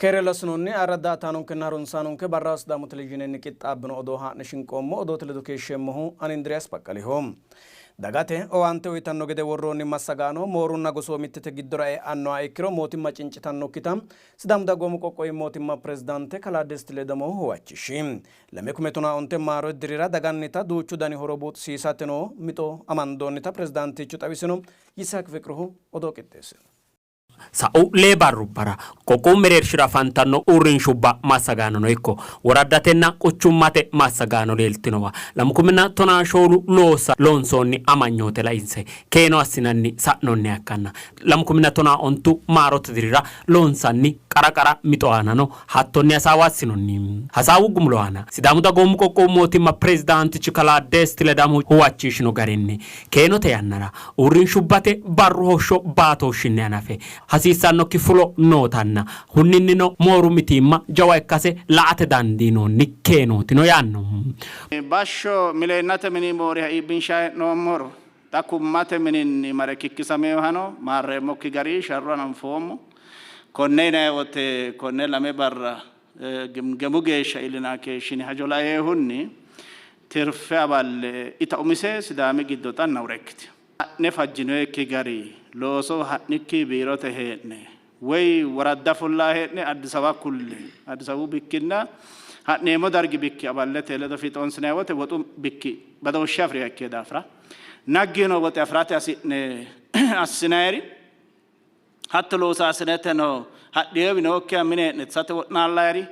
Keere lassinoonni ayirradda ataanonkenna harunsaanonke barraho Sidaamu Televizhiinenni qixxaabbino odoo haa'ne shinqoommo. Odoote ledo keeshsheemmohu ani Indiriyaas Baqqaliho. Dagate owaante uyitanno gede worroonni massagaano moorunna gosoomittete giddora e'annoha ikkiro mootimma cincitannokkita Sidaamu Dagoomu Qoqqowi Mootimma Pirezidaante Kalaa Desti Ledamohu huwachishi. 2011 maaro dirira dagannita duuchu dani horo buuxisiisateno mixo amandoonnita pirezidaantichu xawisino. Yisihaaq Fiqruhu odoo qixxeessino. Sa'u lee barrubbara qoqqowu mereershira afantanno uurrinshubba massagaanono ikko woraddatenna quchummate massagaano leeltinowa lamu kuminna tonaa shoolu loossa loonsoonni amanyoote lainse keeno assinanni sa'noonniha ikkanna 2011 maarote dirira loonsanni qara qara mixo aanano hattonni hasaawa assinonni. Hasaawu gumulo aana Sidaamu Dagoomu Qoqqowu Mootimma Pirezidaantichi Kalaa Desti Ledamo huwachishino garinni, keenote yannara uurrinshubbate barru hoshsho baatooshshinni hanafe hasiissannokki fulo nootanna hunninnino mooru mitiimma jawa ikkase la''ate dandiinoonni keenootino yaanno. Bashsho mileennate mini mooriha iibbinshanni hee'noommoro, xa kummate mininni mare kikkisaminohano maarreemmokki gari sharro hananfoommo. Konne yinanni wote konne lame barra gimgemu geeshsha iillinanni keeshshini hajo laeehunni tirfe aballe ita umise Sidaami giddo xa nawure ikkitino. Ha'ne fajjinoyikki gari loosoho ha'nikki biirote hee'ne woy woradda fullaha hee'ne Addis Ababa kulle Addis Ababu bikkinna ha'neemmo dargi bikki aballete ledo fiixoonsinanni wote woxu bikki badooshshe afi'rinoha ikkino daafira naggi yino woxe afi'rate hasi'ne assinayiri hatto loosaasineteno hadhinowi nookkiha mine hee'ne itisate wo'naallayiri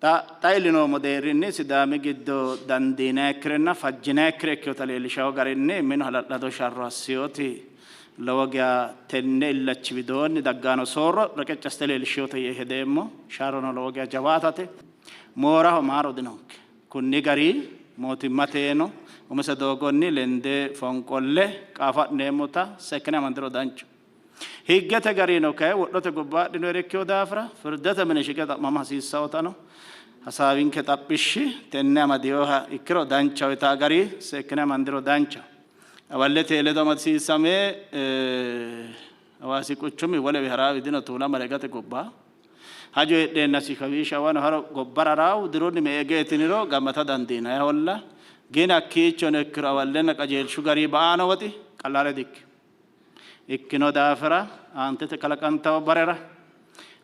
xa xa iillinoommo deerrinni Sidaami giddo dandiinayikkirenna fajjinayikkire ikkinota leellishawo garinni minu hala'lado sharro assinoti lowo geya tenne illachi widoonni daggano soorro reqecci assite leellishshinote yee hedeemmo. Sharrono lowo geya jawaatate. Mooraho maaro dinonke. Kunni gari mootimmateno umise doogonni lende fonqolle qaafo adhineemmota seekkine amandiro danchaho. Higgete garino kay wodhote gobba adhinoyere ikkino daafira firdete mine shiqe xa'mama hasiissawotano hasaawinke xaphishshi tenne amadinoha ikkiro danchaho yitaa gari seekkine amandiro danchaho. Awallete ledo amadisiisame Hawaasi quchumi wolewi haraawi dino Tuulama Regate gobba hajo heedheennasi kawiishi awano haro gobbara raawu dirunni me''e geetiniro gammata dandiinanniholla. Gin hakkiichono ikkiro awallenna qajeelshu gari ba''ano woxi qallaale dikkino. Ikkino daafira aantete kalaqantanno barera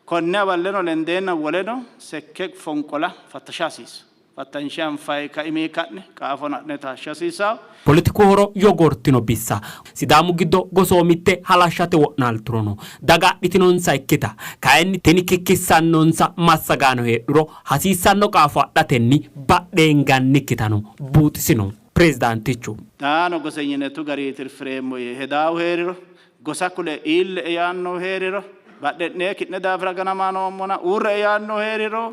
konne awalleno lendeenna woleno sekke fonqola fattasha hasiissanno. Fattanshe anfayi kaimi ka'ne qaafono adhine taashsha hasiissanno. Poletiku horo yogortino bissa Sidaamu giddo gosoomitte halashshate wo'naalturono daga adhitinonsaikkita kayinni tini kikkissannonsa massagaano heedhuro hasiissanno qaafo adhatenni badheengannikkitano buuxisino pirezidaantichu. Xaano gosenyinetu garii tirfireemmo yee hedaahu hee'riro, gosa kule iille''e yaannohu hee'riro, badhe'nee ki'ne daafira ganama noommona uurre''e yaannohu hee'riro,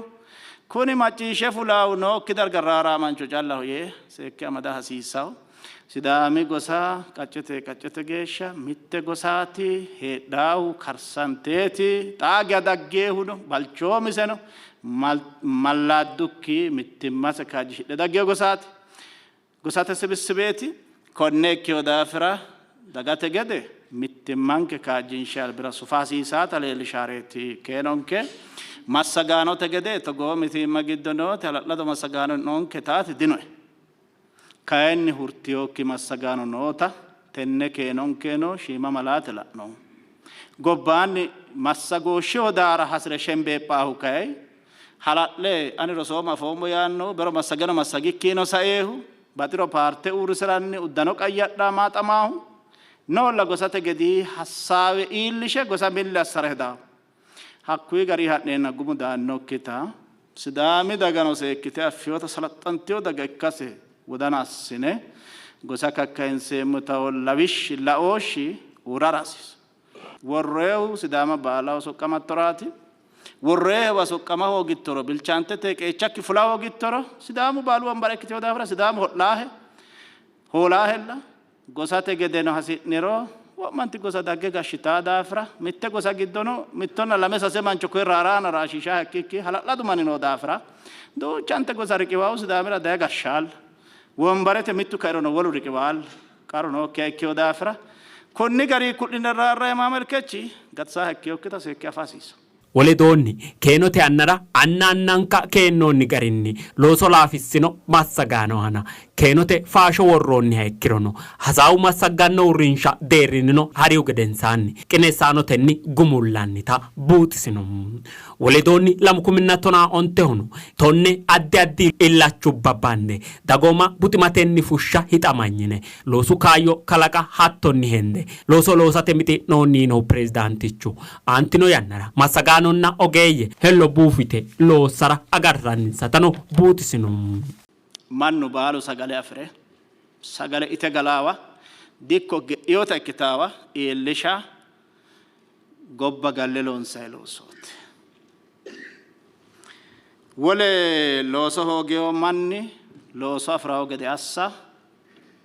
kuni macciishshe fulaahu nookki darga raaraa mancho callaho yee seekke amada hasiissanno. Sidaami gosa qaccete qaccete geeshsha mitte gosaati, heedhaahu karsanteeti, xaa geya daggeehuno balchoomiseno mallaaddukki mittimmase kaajjishidhe daggino gosaati. Gosate sibissibeeti. Konne ikkino daafira dagate gede mittimmanke kaajjinshe albira sufa hasiisaata leellishaareeti keenonke. Massagaanote gede togoo mitiimma giddo noote hala'lado massagaano noonke taati dinoe. Kayinni hurtinokki massagaano noota tenne keenonkeno shiima malaate la'noommo. Gobbaanni massagooshsheho daara hasi're shembeephaahu kayi hala'le ani rosoommo afoommo yaannohu bero massageno massagikkiino saeehu baxiro paarte uurrisiranni uddano qayyadha maaxamaahu noolla gosate gedii hassaawe iillishe gosa milli assara hedaahu. Hakkuyi gari ha'neenna gumu daannokkita Sidaami dagano seekkite affinota salaxxantino daga ikkase wodana assine gosa kakkayinseemmota lawishshi laooshshi uurrara hasiisanno. Worroyehu Sidaama baalaho soqqamattoraati. Worroyehewa soqqama hoogittoro, bilchaantete qeechakki fula hoogittoro, Sidaamu baalu wambara ikkitino daafira Sidaamu ho'laahe, hoolaahella. Gosate gedeno hasi'niro wo'manti gosa dagge gashshitaa daafira mitte gosa giddono mittonna lame sase mancho koye raaraana raashiishaa ikkikki hala'ladu manni noo daafira duuchante gosa riqiwaahu Sidaamira daye gashshaalla. Wombarete mittu kairono wolu riqiwaalla. Qaru nookkiha ikkino daafira konni garii ku'line raarrayi maamelkechi gatisaaha ikkinokkita seekke afa hasiissanno. Woledoonni keenote yannara anna annanka keennoonni garinni looso laafissino massagaano aana keenote faasho worroonniha ikkirono hasaawu massagganno uurrinsha deerrinnino harihu gedensaanni qineessaanotenni gumullannita buuxisino. Woledoonni 2011hono 10 addi addi illachubba bande dagooma buximatenni fushsha hixamanyine loosu kaayyo kalaqa hattonni hende looso loosate mixi'noonni yiinohu pirezidaantichu, aantino yannara massagaanonna ogeeyye hello buufite loossara agarranninsatano buuxisino. Mannu baalu sagale afi're sagale ite galaawa, dikko ge'inota ikkitaawa iillisha gobba galle loonsanni loosooti. Wole looso hoogino manni looso afi'ranno gede assa,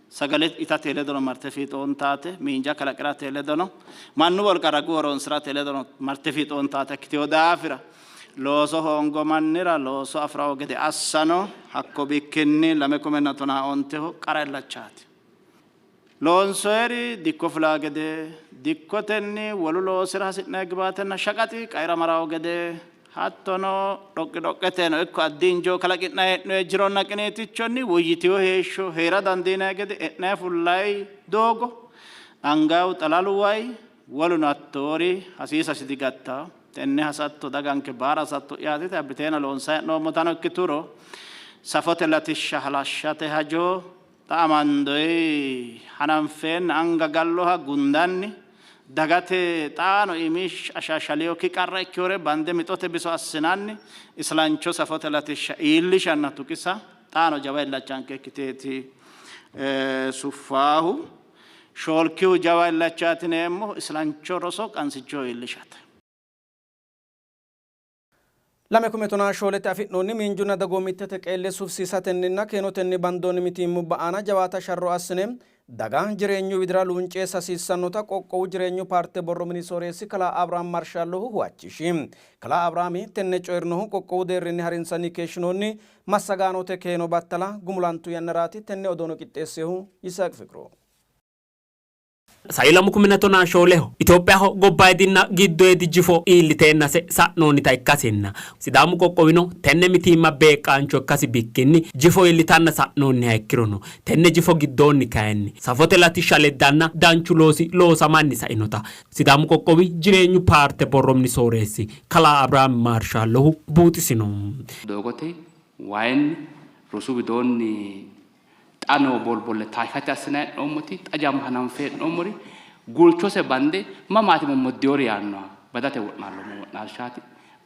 sagale itate ledono marte fiixoontaate, miinja kalaqi'rate ledono, mannu wolqa ragu horonsi'rate ledono marte fiixoontaate ikkitino daafira looso hoongo mannira looso afi'ranno gede assano hakko bikkinni 2015ho qara illachaati. Loonsoyeri dikko fulaa gede, dikkotenni wolu loosira hasi'nanni gibaatenna shaqaxi qaira marawo gede, hattono dhoqqi dhoqqeteno ikko addi injoo kalaqi'nanni hee'noonni jironna qiniitichonni woyyitino heeshsho hee'ra dandiinanni gede e'nanni fullayi doogo, angayu xalalu way, woluno hattoori hasiisasi digattanno. Tenne hasatto daganke baara hasatto'yaati abbiteena loonsanni hee'noommotano ikkituro safote latishsha halashshate hajo xa amandoyi hananfeenna anga galloha gundanni dagate xaano iimi ashashaliyokki qarra ikkihore bande mixote biso assinanni islancho safote latishsha iillishanna tuqisa xaano jawa illachanke ikkiteeti suffaahu. Shoolkihu jawa illachaati yineemmohu islancho roso qansichoho iillishate. 2014te afi'noonni miinjunna dagoomittete qeelle sufisiisatenninna keenotenni bandoonni mitiimmubba aana jawaata sharro assine daga jireenyu widira luunceessa hasiissannota qoqqowu jireenyu paarte borro mini sooreessi kalaa Abrahaam Marshaallohu huwachishi. Kalaa Abrahaami tenne coyi'rinohu qoqqowu deerrinni harinsanni keeshshinoonni massagaanote keeno battala gumulantu yannaraati. Tenne odoono qixxeessinohu Yisaaq Fiqru. Sai 2014ho Itophiyaho gobbayidinna giddoyidi jifo iilliteennase sa'noonnita ikkasinna Sidaamu qoqqowino tenne mitiimma beeqqaancho ikkasi bikkinni jifo iillitanna sa'noonniha ikkirono tenne jifo giddoonni kayinni safote latishsha leddanna danchu loosi loosamanni sainota Sidaamu qoqqowi Jireenyu paarte borro mini sooreessi kalaa Abrahaam Maarshaallohu buuxisino. Doogote, waayinni, rosu widoonni Xa noo bolbolle taashshate assinanni hee'noommoti, xa jamma hananfe hee'noommori gulchose bande mamaati mommoddinori yaannoha badate wo'naalloommo wo'naalshaati.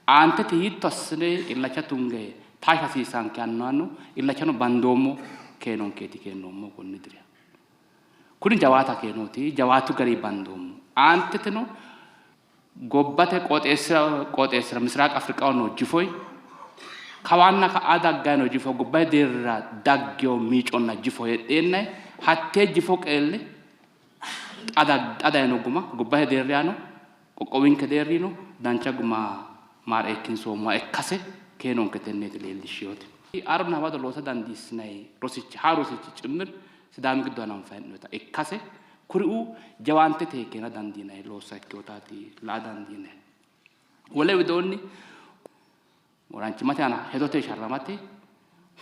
Aantete hiitto assine illacha tunge taashsha hasiissaanke yaannohano illachano bandoommo keenonkeeti keennoommohu konni diriha. Kuni jawaata keenooti, jawaatu garinni bandoommo. Aanteteno Gobbate qooxeessira qooxeessira Misiraaq Afrikaho noo jifoy kawaanna ka'aa dagganni noo jifo gobbate deerrira daggino miiconna jifo heedheennanni hattee jifo qeelle xa dayino guma gobbate deerriano qoqqowinke deerrino dancha guma maareekkinsoommoha ikkase keenonke tenneeti leellishshinoti. Arrunna hawado loosa dandiissinanni rosichi haaru rosichi cimmir Sidaami giddo hananfanni hee'noonnita ikkase kuriuu jawaantete keena dandiinanni loossa ikkinotaati la'a dandiinanni. Wole widoonni mooraanchimmate aana hedote sharramate,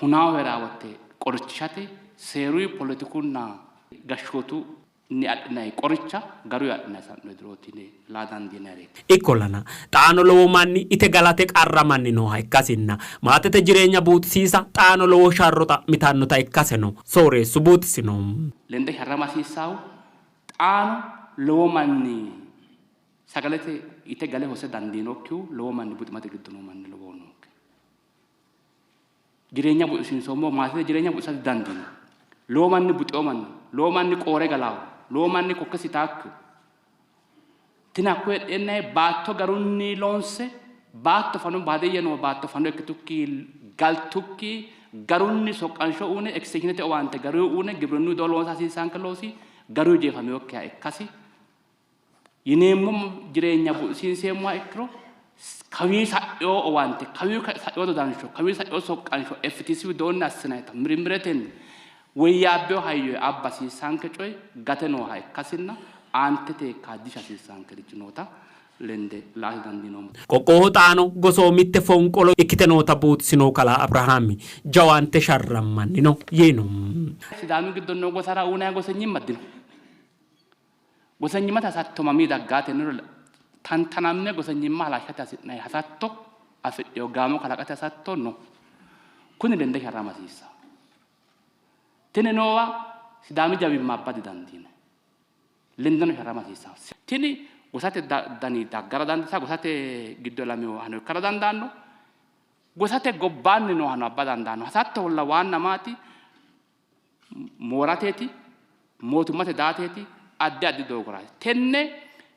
hunaao hee'raa qorichishate, seeruyi, poletikunna gashshootunni adhinanni qoricha garuyi adhinanni sa'noonni dirooti yine la'a dandiinannireeti. Ikkollana, xaano lowo manni ite galate qarramanni nooha ikkasinna maatete jireenya buuxisiisa xaano lowo sharro xa'mitannota ikkaseno sooreessu buuxisino. Lende sharrama hasiissaahu xaano lowo manni sagalete ite gale hose dandiinokkihu lowo manni buximate giddo noo manni lowohu noonke. Jireenya buxisiinsoommo maatete jireenya buxisa didandiino. Lowo manni buxewo manni, lowo manni qoore galaahu, lowo manni kokkesi itaakkihu. Tini hakko heedheennanni baatto garunni loonse baatto fano baadiyye noo baatto fano ikkitukki galtukki garunni soqqansho uune ekistenshinete owaante garuyi uune gibrinnu widoo loosa hasiissanke loosi garuyi jeefaminokkiha ikkasi yineemmo jireenya bu'isiinseemmoha ikkiro kawii sa'ino owaante kawii sa'ino dodansho kawii sa'ino soqqansho FTC widoonni assinayita mirimiretenni woyyaabbino hayyo abba hasiissanke coyi gate nooha ikkasinna aantete kaajjisha hasiissaankerichi noota lende la''ate dandiinoommo. Qoqqowoho xaano gosoomitte fonqolo ikkite noota buuxisinohu kalaa Abrahaami, jawaante sharrammanni no yiino. Sidaami giddo noo gosara uynanni gosenyimma dino. Gosenyimmate hasatto mamii daggaatenniro tantanamme gosenyimma halashshate hasi'nanni hasatto afidhino gaamo kalaqate hasatto no. Kuni lende sharrama hasiissanno. Tini noowa Sidaami jawimma abba didandiinanni. Lendeno sharrama hasiissanno. Tini gosate dani daggara dandiitanno, gosate giddo ilaminohano ikkara dandaanno, gosate gobbaanni noohano abba dandaanno. Hasattolla waanna maati? Moorateeti, mootimmate daateeti, addi addi doogoraati. Tenne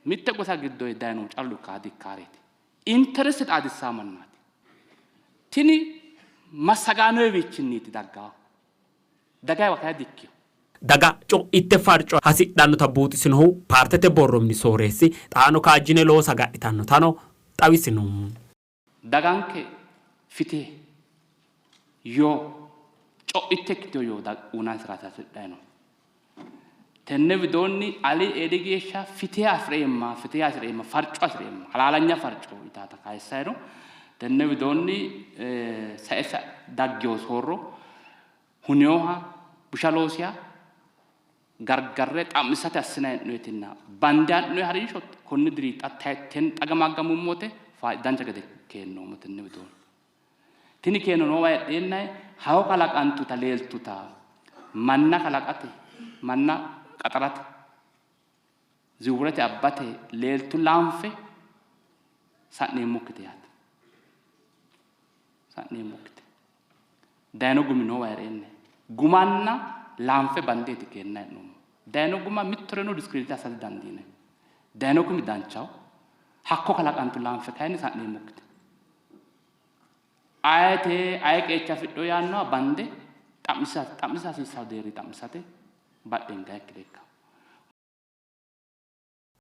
mitte gosa giddoyi dayinohu callu ikkaa dikkaareeti. Intereste xaadissaa mannaati. Tini massagaanoyiwiichinniiti daggaa. Dagayiwa kayi dikkino. Daga co'itte farco hasidhannota buuxisinohu paartete borro mini sooreessi, xaano kaajjine loosa agadhitannotano xawisino. Daganke fitih, yoo, co'itte ikkitino yoo uynansaраati hasidhanni no. Tenne widoonni ali eeli geeshsha fitih afi'reemma, fitih hasi'reemma, farco hasi'reemma, halaalanya farco yitaata kayissanni no. Tenne widoonni sae sae daggino soorro huninoha, busha loosiha gargarre xa'misate assinanni hee'noonnitinna bande ha'noonni harinsho konni diri xa xa gamaggammummote dancha gede keennoommo tenne widoonni. Tini keeno noowa heedheennanni hawo kalaqantuta leeltuta manna kalaqate, manna qaxarate, ziwuurete abbate leeltu laanfe sa'neemmokkite yaate. Sa'neemmokkite. Dayino gumi noowa hee'reenne gumanna laanfe bandeeti keenna hee'noommo. Dayino guma mittoreno discredit assa didandiinanni. Dayino gumi danchaho. Hakko kalaqantu laanfe kayinni sa'neemmokkite. Ayete aye qeecha afidhino yaannoha bande xa'misa hasiissanno deerri xa'misate badhenka ikkite ikka.